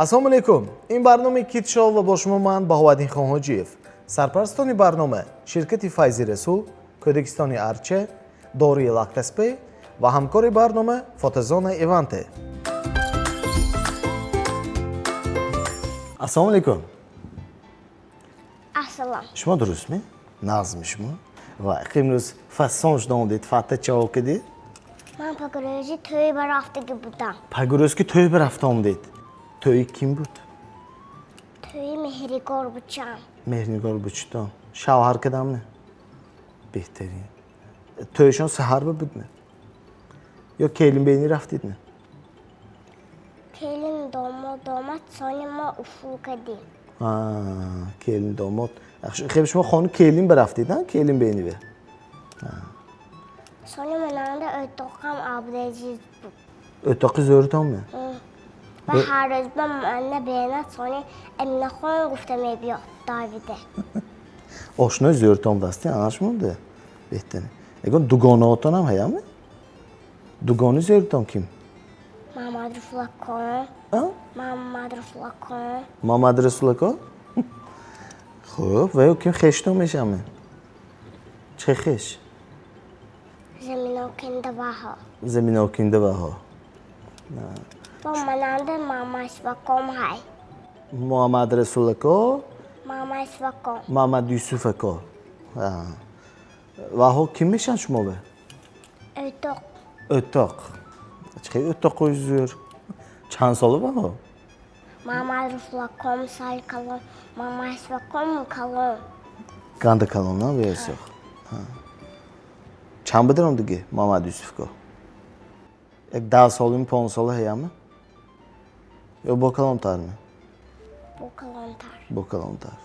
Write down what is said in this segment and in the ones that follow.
Ассалому алайкум. Ин барномаи Китшоу ва бо шумо ман, Баҳоваддин Хонҳоҷиев. Сарпарастони барнома ширкати Файзи Расул, Кӯдакистони Арча, дории Лактаспе ва ҳамкори барнома фотозона Иванте. Ассалому алайкум. Ассалом. Шумо дурустми? Нағзми шумо? Ва имрӯз фасон шуда омадед, фата чаво кардед? Ман пагрӯзи тӯй барафтагӣ будам. Пагрӯз ки тӯй барафта омадед. Тӯи ким буд? Тӯи Меҳригор бучам. Меҳрнигор бучитон. Шавҳар кардамми? Беҳтарин. Тӯйшон саҳар будми? Ё келинбенӣ рафтидми? Келин домод омад, сони мо уфул кардем. Келин домод. Хеб, шумо хони келин бирафтид, а? Келинбениве. Сони мананда o'toqam Абдулазиз буд. O'toqi zo'rtonmi? Ва ҳар рӯз ба мана бенад, сони Аминахон гуфта мебиёд Давиде. Ошнои зӯртон будасти, а шумо? Беҳтарин. Ягон дугонаотон ҳам ҳаями? Дугони зӯртон ким? Мамад Расулакон. А? Мамад Расулакон. Мамад Расулако? Хуб, ва ё ким хештон мешаваме? Чӣ хеш? Заминокиндаваҳо. Заминокиндаваҳо. Бо мананда Мамашваком ҳай. Муҳаммад Расулако? Мамашваком. Мамад Юсуфако. Ваҳо ким мешаванд шумо бе? O'toq. O'toq. Чӣ o'toqi zo'r? Чанд сола ваҳо? Мамад Расулаком сал калон, Мамашваком калон. Ганда калон, на версиё. Чанд бидаром диги Мамад Юсуфко? Як 10 солими, 5 сола ҳаями? Ё бо калонтарми? Бо калонтар. Бо калонтар.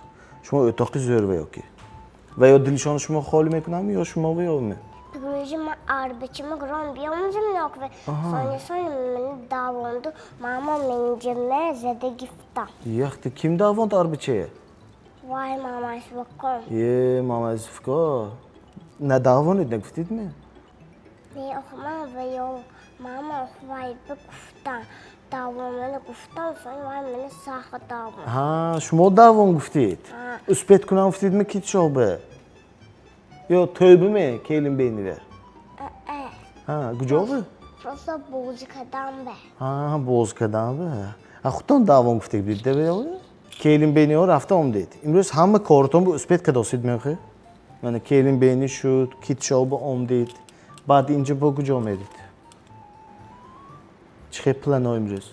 Шумо o'toqi zo'r ва ёки? Ва ё дилшон шумо холӣ мекунам ё шумо ва ё ме? Пагрӯзи ман арбачима гиром биём зимнок ве. Сони сони мани давонду, мама минҷиме зада гифтам. Яхти, ким давонд арбачае? Вай, Мамашваком. Е, Мамад Юсуфко. Надавонед нагуфтид ме? Не, ох, ман ва ё мама ох вай бигуфтам. Давон мани гуфтам, сони вай мани сахт давон. Ҳа, шумо давон гуфтед. Успеть кунам гуфтид ме китшобе? Ё тӯйбиме келин бениве? Э. Ҳа, куҷове? Просто бозӣ кардам бе. Ҳа, боз кардам бе. Ҳа, худтон давон гуфтед бид бе? Келин бениҳо рафта омдед. Имрӯз ҳама коротон бо успеть кардосид мехоҳед? Мана келин бени шуд, китшоба омдед. Баъд инҷа бо куҷо меред? Чӣ хел плано имрӯз?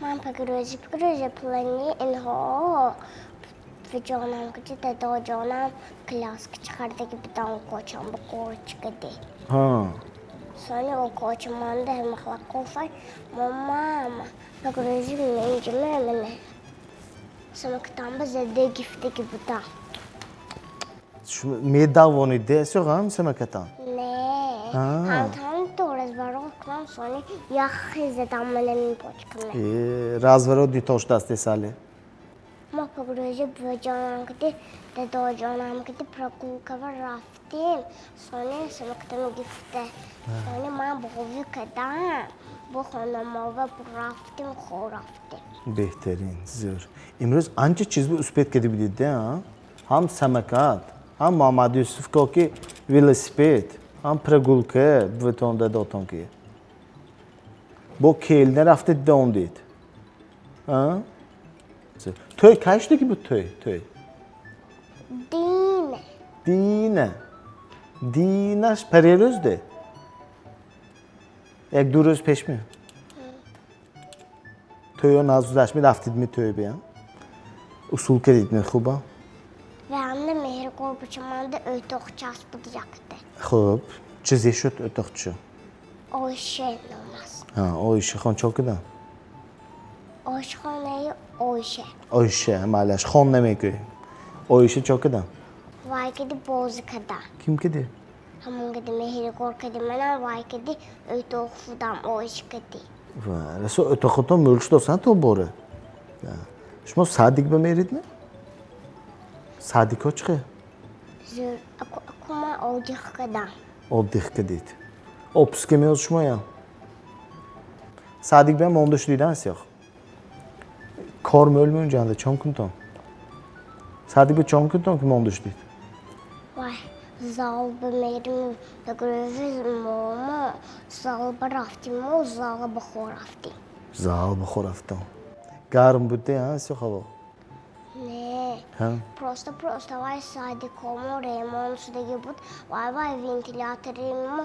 Ман пагрӯзи плани инҳо ҷонам куҷи дадоҷонам коляска чиқардаги будам, кочам ба корочкаде. Сони окочамонда ҳамахлақофай момама пагрӯзи минҷиме мине самактамба зада гифтаги будам. Шумо медавонед десёғам самакатан? Не. Ҳамтан то разворот кунам, сони яхе задам мана почкаме. Э, разворот дитош дастесале. Мо пагрӯзи буваҷонам киди дадоҷонам киди прогулкава рафтем, сони самактама гифта. Сони ман бовӣ кардам, бо хонамова рафтем, хо рафтем. Беҳтарин, зӯр. Имрӯз анча чиз бо успеть карда будед, а? Ҳам самокат, ҳам Муҳаммад Юсуф ки велосипед, ҳам прогулка буватон дадотон ки. Бо келина рафтед омдед. А? Тӯй кай шудаги буд тӯй? Тӯй. Дине. Дина. Динаш парерӯзде? Як ду рӯз пеш ми? Тӯйо назгузашт рафтид ми тӯй биям? Усул кардид ми хуба? Ва ҳамда Меҳригор бучаманда o'toq часпид якта. Хуб, чизе шуд o'toqчи? Ойше номас. Ҳа, Ойша хон чо кардам? Ошхонаи Ойше. Ойша, майлаш, хон намегӯем. Ойша чо кардам? Вай киди бозӣ кардам. Ким киди? Ҳамон киди Меҳригор киди манам вай киди o'toq шудам Ойша киди. Ва расо o'toqатон мӯл шудосан то бора. Шумо садик ба мерид ми? Садикҳо чӣ хел? Зӯр, аку аку ман отдых кардам. Отдых кардед. Отпуска меоз шумоям? Садик биям монда шудидан сиёх. Кор мӯл меунҷанда, чон кунтон? Садик ба чон кунтон, ки монда шудед? Вай, зал ба мерим, ба гурӯҳи момо зал ба рафтиму зал ба хор рафтим. Зал ба хор рафтон. Гарм буд, а, сиёх ҳаво? Не. Ҳа? Просто вай садикомо ремонт шудагӣ буд. Вай вентилятори мо,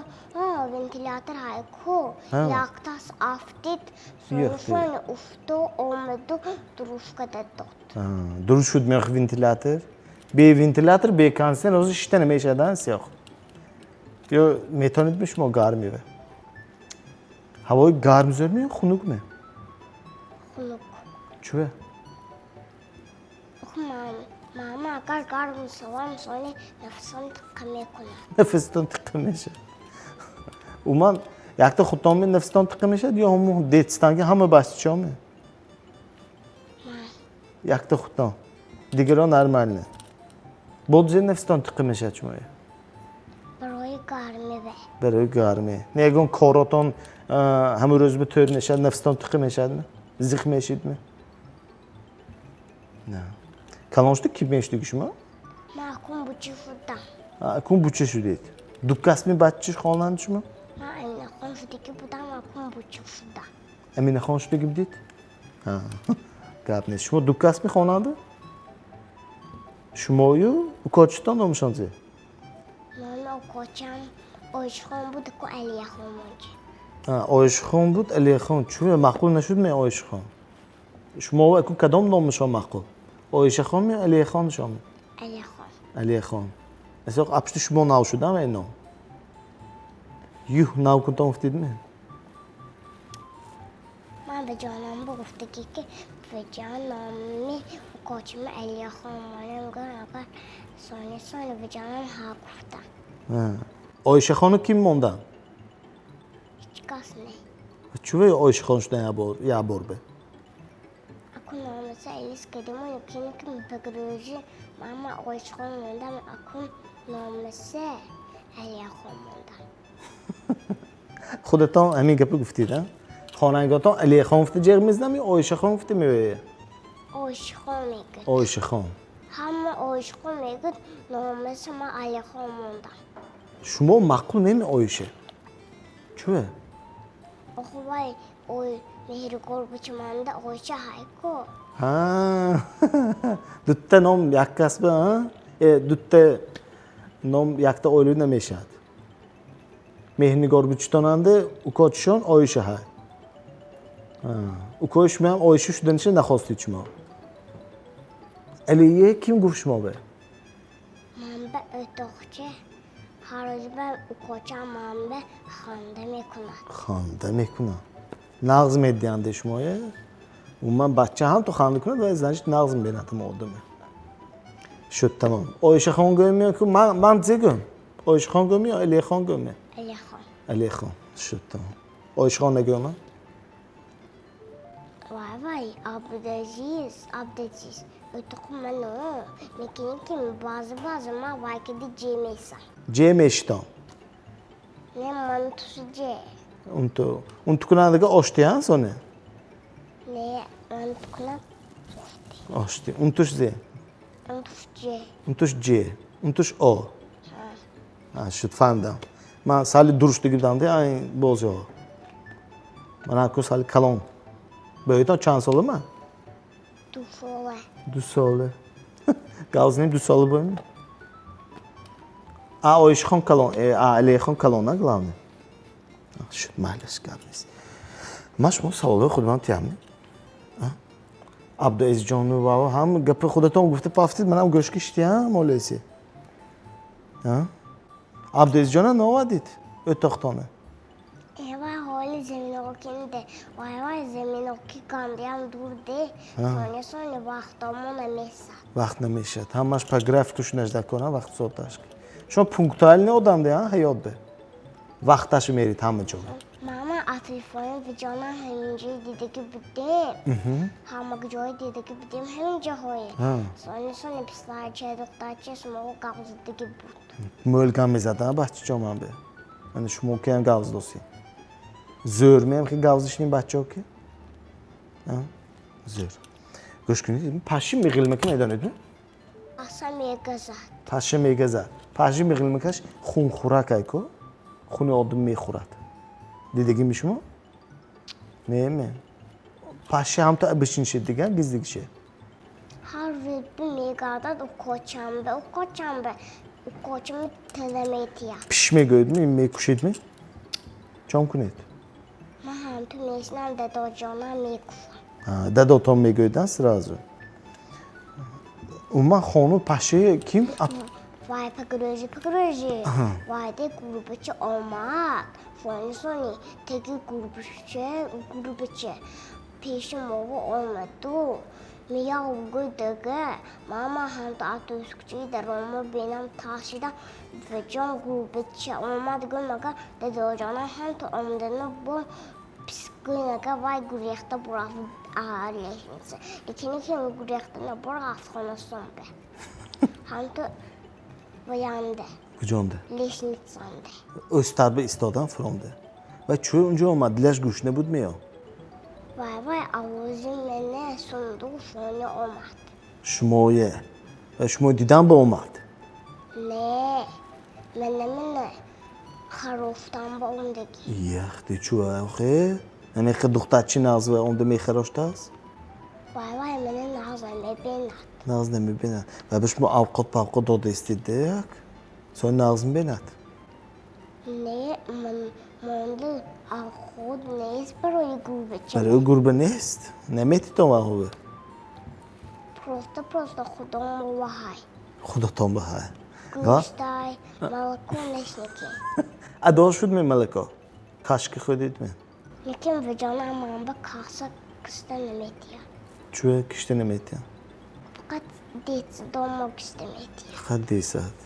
вентилятор ҳайку яктас афтид, Яхте. Сони уфто омаду дуруст карда дод. Дуруст шуд мех вентилятор? Бе вентилятор, бе кондиционер ҳозир шишта намешавад, а, сиёх? Ё метавонед шумо гармиве? Ҳавои гарм зӯр ме ё хунук ме? Хунук. Чӯе? Ох, мама, агар гарм шавам, сони нафасам тиққа мекунад. Нафастон тиққа мешавад. Умуман, якта худтон нафастон тиққа мешавад ё ҳамун детстанги ҳама бачачоме? Ман. Якта худтон. Дигарон нормально. Боз нафастон тиққа мешавад шумоя? Барои гармиве. Барои гармӣ. Не, ягон коротон ҳамун рӯз ба тӯр мешавад, нафастон тиққа мешавадми? Зиқ мешидми? На. Калон шуда ки мешудиги шумо? Ман акун бучи шудам. Акун буча шудед. Дукасми баччи хонанд шумо? Ман Аминахон шудагӣ будам, акун бучи шудам. Аминахон шудагӣ будед? Гап нест. Шумо дукасми хонанда? Шумою укочитон номашон зе? Номи укочам Оишхон буд, ку Алияхон монҷи. Оишхон буд, Алияхон. Чӯ маъқул нашуд ме Оишхон? Шумо акун кадом номашон маъқул? Оишахон ме Алияхоншон? Алияхон. Алияхон. Асоқ апшти шумо нав шудам эй ном? Юҳ, нав кунтон гуфтидми? Ман ба ҷонам гуфтагӣ, ки ба ҷон номи укочима Алияхон монам, гӯям, агар сони сони ба ҷонам ҳа гуфтам. Оишахону ким мондан? Ҳеҷ кас не. Чӯ Оишахон шудан як бор бе? Акун номаса элис кардиму кини ки ба гурӯҳи мама Оишхон мондам, акун номаса Алияхон мондам. Худатон ҳамин гапа гуфтед, а? Хонанготон Алияхон гуфта ҷеғ мезанам ё Оишахон гуфта меояд? Оишхон мегӯяд. Оишахон. Ҳама Оишхон мегӯяд, номаса ман Алияхон мондам. Шумо маъқул неми Оиша? Чӯ? Охо, вай ой меҳригор бучиманда Оиша ҳайку. Ҳа, дутта ном як касба, а? Дутта ном якта оила намешавад. Меҳрнигор бучитонанда укочишон Оиша ҳай. Укои шумоам Оиша шуданиша нахостед шумо. Алие ким гуфт шумо бе? Ман ба o'toqchi ҳар рӯз ба укочам ман ба ханда мекунад. Ханда мекунад. Нағз медиҳанде шумое? Умуман, бача ҳам то ханда кунад, вай значит нағз мебинад ҳама одаме. Шуд, тамом. Оишахон гӯем ё ку ман зе гӯем? Оишахон гӯем ё Алиехон гӯем? Алияхон. Алиехон. Шуд, тамом. Оишахон нагӯем? Вай, вай, Абдуазиз, Абдуазиз. O'toq ману мекунӣ, ки баъзе баъзе ман вай киди ҷе месам. Ҷе мешитон. Не, ман туси ҷе. Унту. Унту кунандага ошти, а, соне? Не, ман кунам. Ошти. Унтуш зе? Унтуш ҷе. Унтуш ҷе. Унтуш о. А, шуд, фаҳмидам. Ман сали дуруштиги будам, де, айн бозиҳо. Ман аку сали калон. Бӯйтон чанд сола ман? 2 сола. 2 сола. Гавзнем 2 сола боем. А Оишхон калон, а Алиехон калон, на главное. Шуд, майлаш, гап нест. Ман шумо саволҳои худман тиям. Абдуазизҷону ва ҳам гапи худатон гуфта пафтид, манам гӯш киштиям молеси. Абдуазизҷона наовардид o'toqtoni? Вай ҳоли заминокинде. Вай, вай заминоки гандиам дурде. Сони сони вақтомо намесад. Вақт намешавад. Ҳамаш по графику шунаш кора, вақт соаташ. Шумо пунктуальный одам де, а, ҳаёт бе. Вақташо мерид ҳама ҷо. Мама, аз телефони виҷонам ҳамин ҷои дидагӣ будем. Ҳама ҷои дидагӣ будем, ҳамин ҷоҳое. Сони сони писарча, духтарча шуморо гап задагӣ буд. Мӯл гам мезад, а, бачаҷо ман бе. Мана шумо киам гавз досӣ. Зӯр меам ки гавзишни бачаҳо ки? Зӯр. Гӯш кунед, паши миғилмака медонед? Аса мегазад. Паша мегазад. Паши миғилмакаш хунхӯрак айко, хуни одам мехӯрад. Дидагими шумо? Не, паши ҳамто обычный дига гиздигише. Ҳар рӯз мегардад укочамбе, укочамбе, укочами тила метиҳад. Пиш мегӯедми, мекушедми, чон кунед? Ман ҳамту мешинам, дадоҷонам мекуфам. Дадотон мегӯедан сразу. Умуман, хону паши ким? Вай, пагрӯзи, пагрӯзи, вайде гурбача омад. Сони сони теги гурбача, гурбача пеши мово омаду мияв гӯдага. Мама ҳамту атӯскучи дарома бинам, тарсидам. Ваҷон, гурбача омад гӯ, мага дадоҷонам ҳамту омадану бо пискӯнага вай гурехта бурафт лестница. Лекин ки гурехта набурафт, хонасонбе ҳамту ваянда. Куҷонда? Лестницанда. Ӯстарба истодан фуромда. Ва чӯ унҷо омад? Дилаш гӯшна буд меё? Вай, вай овози мене сундуқ фони омад. Шумое ва шумо дидан ба омад? Не, мене, мене харофтан ба омдагӣ. Яхте, чӯ охе намехе духтарчи нағз ва омда мехароштааст? Вай, вай мене нағз мебинад. Нағз намебинад. Ва ба шумо авқот павқот дода истида, як сони нағз мебинад? Не, ман монда авқот нест барои гурбача. Барои гурба нест, наметитон ваҳове? Просто, просто худом ваҳай. Худотон баҳай. Гӯштай, молоко нест неки. Адо шуд ме молоко? Кашки хӯрдид ме? Лекин виҷонам ман ба каса киста наметиҳад. Чӯ кишта наметиҳад? Фақат детсадомо киста метиҳад. Фақат десад.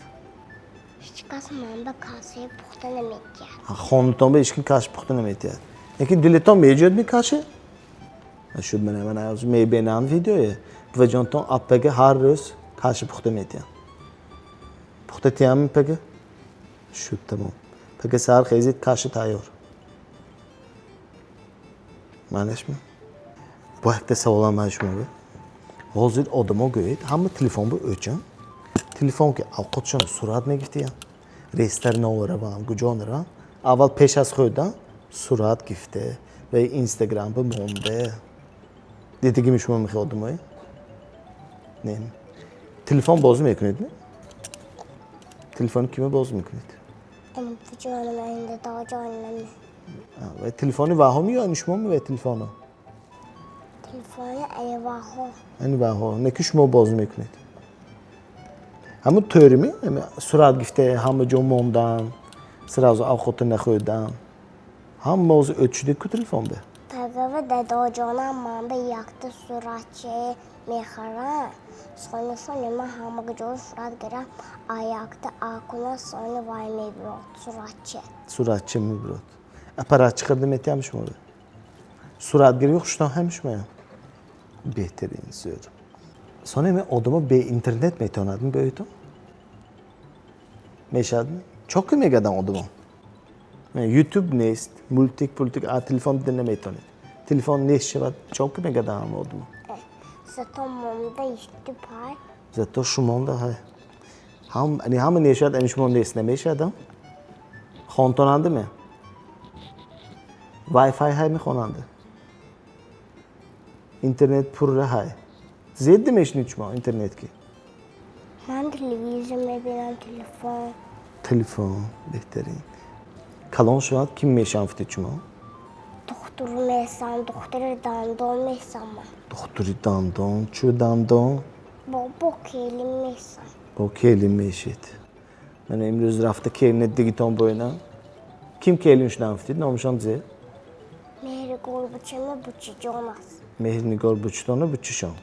Ҳеҷ кас ман ба касаи пухта наметиҳад. Хонатон ба ҳеҷ ким каш пухта наметиҳад, лекин дилатон меҷояд мекаше шуд. Мана, мана мебинам видеое, буваҷонтон аппага ҳар рӯз каши пухта метиҳанд. Пухта тиҳам пага шуд, тамом. Пага саҳар хезид, каши тайёр. Манашми? Бо якта саволам ман шумо. Ҳозир одамо, гӯед, ҳама телефон ба ӯчан. Телефон ки авқотшон сурат мегирифтиян, ресторанова равам, куҷо наравам, аввал пеш аз хӯрдан сурат гирифта ва Инстаграм ба монда. Дидагими шумо мехе одамое? Не, телефон бозӣ мекунед? Не, телефони кима бозӣ мекунед? Дадоҷонам. Ва телефони ваҳо ё ани шумо ва телефоно? Телефони айваҳо. Ани ваҳо, не ки шумо бозӣ мекунед. Ҳамун тӯрими, сурат гирифта ҳама ҷо мондан, сразу авқота нахӯрдан, ҳама ҳозир өт шуда ку телефонда. Пагава дадоҷонам ман ба якта суратча мехарам. Сони сони ман ҳама ҷо сурат гирам, а якта акуна сони вай мебирод суратча. Суратча мебирод. Аппаратчи харда метиҳам шуморо. Суратгирӣ хуштон ҳам шумоям. Беҳтарин, зӯр. Сони ме одамо бе интернет метавонад бӯйтон? Мешавад? Чо ки мегадан одамо? Ютуб нест, мультик пультик а телефон дида наметавонед. Телефон нест шавад, чо ки мегадан ҳама одамо? Зато монда ютуб ҳай. Зато шумонда ҳай. Ҳам ани ҳама нешавад, ани шумо нест намешавад? Хонтонанда ме? Wi-Fi ҳай, мехонанда. Интернет пурра ҳай. Зед мешунид шумо интернет ки? Ман телевизор мебинам, телефон. Телефон беҳтарин. Калон шавад, ким мешавам фитед шумо? Духтур месам, духтури дандон месам ман. Духтури дандон, чӯ дандон? Бо келин месам. Бо келин мешед. Мана имрӯз рафта келина дигитон боина. Ким келин шудан фитед? Номашон зе? Меҳригор бучами бучиҷон аст. Меҳрнигор бучитону бучишон.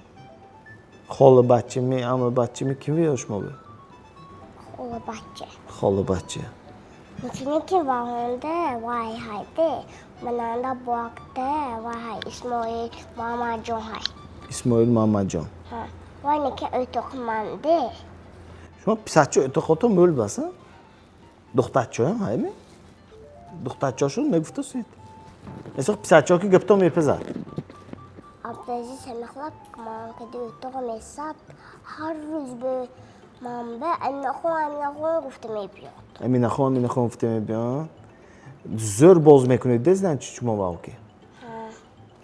Хола баччами, ама баччами, ким веё шумо бе? Хола бачча. Хола бачча. Мумкине ки ваҳонда вай ҳайде, мананда буакта вай ҳай Исмоил Муҳаммадҷон ҳай. Исмоил Муҳаммадҷон. Ҳа. Вай неки ӯтоқманде. Шумо писарча ӯтоқото мӯл бас, а? Духтарчаам ҳайми? Духтарчаошон мегуфтасед. Эсо писарчао ки гапто мепазад. Абдулазиз ҳамихлаб ман кади утоқ месад, ҳар рӯз ба ман ба Аминахон, Аминахон гуфта мебиёд. Аминахон, Аминахон гуфта мебиёд. Зӯр боз мекунед, дездан чи шумо вавки?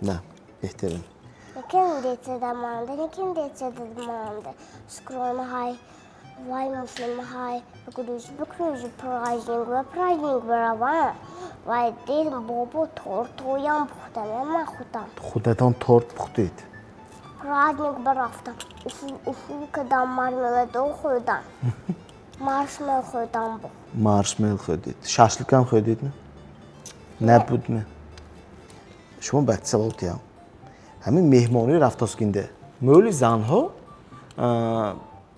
На, беҳтарин. Лекин детсада монда, лекин детсада монда. Скромно ҳай, вай муслим ҳай, бикрӯз, бикрӯз, праздник ва праздник баравам. Вай дид бобо тортоям пухтам, ман худам. Худатон торт пухтед? Праздник барафтам. Уфу, уфу кардам, мармеладо хӯрдам. Маршмел хӯрдам бо. Маршмел хӯрдед. Шашликам хӯрдед, не? Набудме? Шумо ба савол тиям. Ҳамин меҳмонӣ рафтоскинде. Мӯли занҳо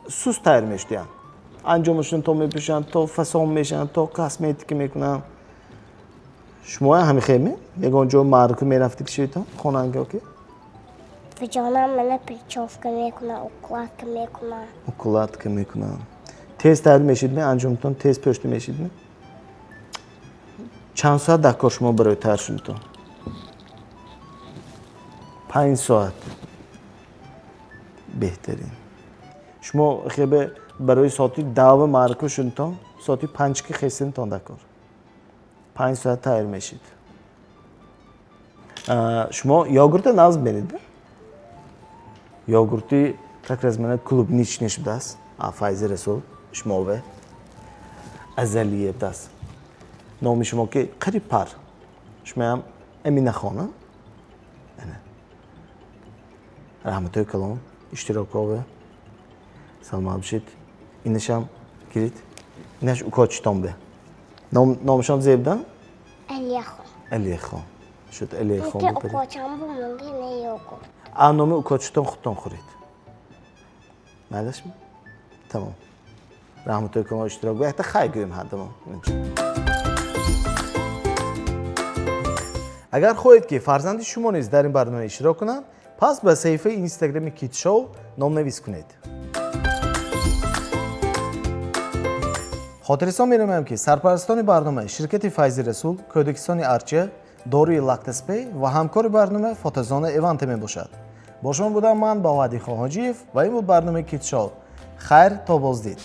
суст тайёр мешудиянд. Анҷомашон то мепӯшанд, то фасон мешаванд, то косметика мекунанд. Шумоям ҳамин хел ме? Ягон ҷо маърака мерафтед кишвитон, хонангаҳо ки? Ҷонам мана причёска мекунам, укладка мекунам. Укладка мекунам. Тез тайёр мешид ме? Анҷомтон тез пӯшта мешид ме? Чанд соат дар кор шумо барои тайёр шудитон? 5 соат. Беҳтарин. Шумо хебе барои соати 10 маърака шудитон, соати 5 ки хестинтон дар кор. 5 соат тайёр мешид. Шумо йогурта нағз меред? Йогурти как раз мана клубничный шудааст. Файзи Расул шумове. Азалия будааст. Номи шумо ки қариб пар. Шумоям Аминахона. Ана. Раҳматои калон иштирокове. Саломат бошед. Инашам гиред. Инаш укочитон бе. Номашон зебдан? Алияхон. Алияхон. Шуд Алияхон. Лекин укочам бу мумкин не йогурт. А номи укочитон худтон хӯред. Майлашми? Тамом. Раҳматои калон иштирок. Якта хай гӯем ҳардамон. Агар хоҳед ки фарзанди шумо низ дар ин барнома иштирок кунанд, пас ба саҳифаи инстаграми Китшоу номнавис кунед. Хотиррасон менамоям ки сарпарастони барнома ширкати Файзи Расул, Кӯдакистони Арча, доруи Лактаспей ва ҳамкори барнома фотозона Эванте мебошад. Бо шумо будам ман, Баҳоаддин Хоҳоҷиев, ва ин буд барномаи Китшоу. Хайр, то боздид.